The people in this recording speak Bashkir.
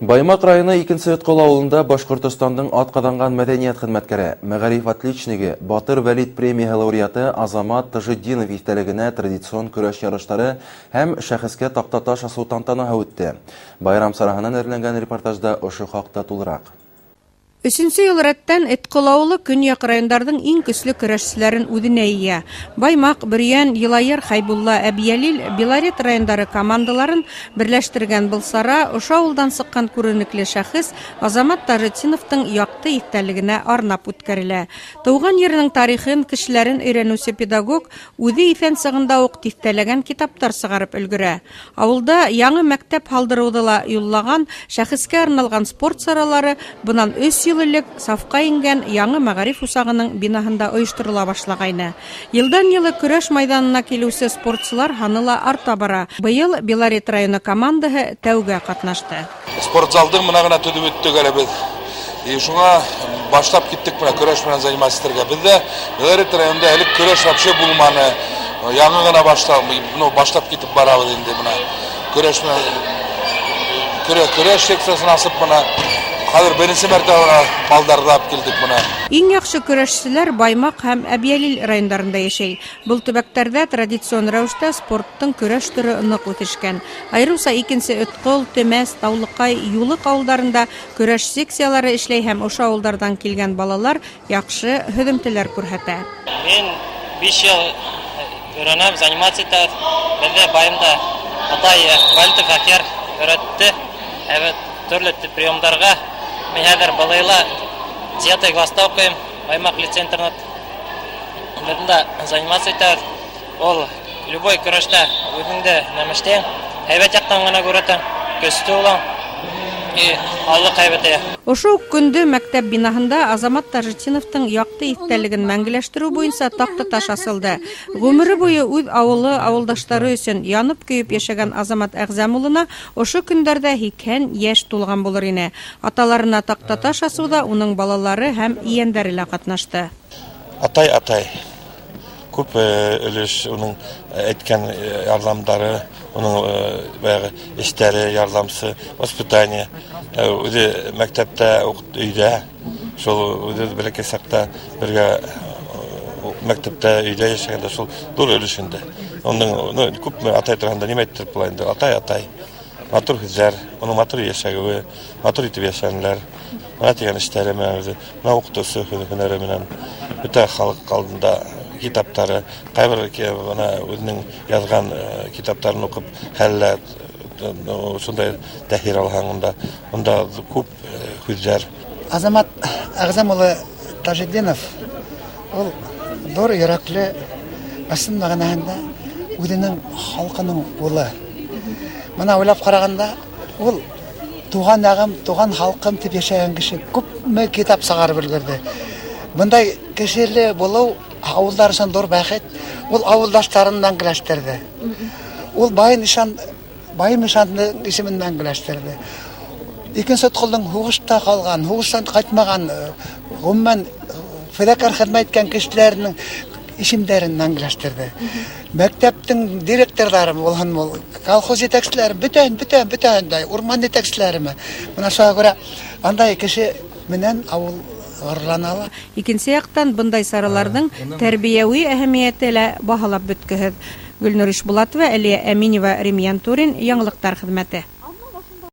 Баймак районы Икенсе Өткол авылында Башкортостандың атказанган мәдәният хезмәткәре, мәгариф отличнигы, Батыр Вәлид премияһе лауреаты Азамат Тажетдинов истәлегенә традицион көрәш ярышлары һәм шәхескә тактаташ асыу тантанаһы үтте. Байрам сараһынан әзерләнгән репортажда ошо хакта тулырак. Өсөнсө йыл рәттән Эткол авылы көньяк райондарҙың иң көслө көрәшселәрен үҙенә йыя. Баймаҡ, Бөрйән, Йылайыр, Хәйбулла, Әбйәлил, Белорет райондары командаларын берләштергән был сара ошо ауылдан сыҡҡан күренекле шәхес Азамат Тажетдиновтың яҡты иҫтәлегенә арнап үткәрелә. Тыуған еренең тарихын, кешеләрен өйрәнеүсе педагог үҙе иҫән сағында уҡ тиҫтәләгән китаптар сығарып өлгөрә. Ауылда яңы мәктәп һалдырыуҙы ла юллаған шәхескә арналған спорт саралары бынан 3 йыл элек сафҡа ингән яңы мәғариф усағының бинаһында ойошторола башлағайны. Йылдан йылы көрәш майҙанына килеүсе спортсылар һаны ла арта бара. Быйыл Белорет районы командаһы тәүгә ҡатнашты. Спортзалдың мына гына төҙөп бөттөк әле беҙ. И шуңа башлап киттек менә көрәш менән заниматься итергә. Беҙҙә Белорет районында элек көрәш вообще булманы. Яңы гына башлап, ну, башлап китеп барабыҙ инде мына. Көрәш менән көрәш секциясын асып мына хәҙер беренсе мәртәбә балдарҙы алып килдек мына. Иң яҡшы көрәшселәр Баймаҡ һәм Әбйәлил райондарында йәшәй. Был төбәктәрҙә традицион рәүештә спорттың көрәш төрө ныҡ үҫешкән. Айырыуса Икенсе Өткол, Темәс, Таулыҡай, Юлыҡ ауылдарында көрәш секциялары эшләй һәм ошо ауылдарҙан килгән балалар яҡшы һөҙөмтәләр күрһәтә. Мин 5 йыл өйрәнәм, заниматься итәбеҙ. Беҙҙә байымда атай Валитов Әхйар өйрәтте. Әбет төрлө приемдарға. Мин хәҙер былайла 9 класста уҡыйым, Баймаҡ лицей-интернат. Бында заниматься итәбеҙ. Ул любой көрәштә үҙеңде нәмәштәң, һәйбәт яҡтан ғына күрәтәң, көслө булаң. И аллыҡ һәйбәт әйә. Ошо уҡ көндө мәктәп бинаһында Азамат Тажетдиновтың яҡты иҫтәлеген мәңгеләштереү буйынса таҡтаташ асылды. Ғүмере буйы үҙ ауылы, ауылдаштары өсөн янып көйөп йәшәгән Азамат Әғзәм улына ошо көндәрҙә 80 йәш тулған булыр ине. Аталарына таҡтаташ асыуҙа уның балалары һәм ейәндәре лә ҡатнашты. Атай, атай. Күп өлөш уның әйткән ярҙамдары, уның баяғы эштәре, ярҙамсы, воспитание. Үҙе мәктәптә, өйҙә, шул үҙе бәләкәй саҡта бергә мәктәптә, өйҙә йәшәгәндә шул ҙур өлөш инде. Уның, ну, күпме атай тураһында нимә әйттереп була инде? Атай, атай. Матур һүҙҙәр, уның матур йәшәүе, матур итеп йәшәнеләр. Бына тигән эштәре менән үҙе, бына уҡытыусы һөнәре менән бөтә халыҡ алдында китаптары, ҡайбер бына үҙенең яҙған китаптарын уҡып, хәллә, шундай тәьҫир алһаң, унда күп һүҙҙәр. Азамат Әғзәм улы Тажетдинов ул ҙур йөрәкле, ысын мәғәнәһендә үҙенең халҡының улы. Бына уйлап ҡарағанда, ул туған яғым, туған халҡым тип йәшәгән кеше күпме китап сығарып өлгөрҙө. Бындай кешеле булыу ауылдар өсөн ҙур бәхет. Ул ауылдаштарын мәңгеләштерҙе. Ул Байым ишандың исемен мәңгеләштерҙе. Икенсе Өтколдоң һуғышта ҡалған, һуғыштан ҡайтмаған, ғөмүмән фиҙакәр хеҙмәт иткән кешеләренең исемдәрен мәңгеләштерҙе. Мәктәптең директорҙары булһын ул, колхоз етәкселәре, бөтәһен, бөтәһен, бөтәһен дә, урман етәкселәреме. Бына шуға күрә андай кеше менән ауыл ғорурлана ала. Икенсе яҡтан бындай сараларҙың тәрбиәүи әһәмиәте лә баһалап бөткөһөҙ. Гөлнур Ишбулатова, Әлиә Әминева, Римьян Турин, Яңылыҡтар хеҙмәте.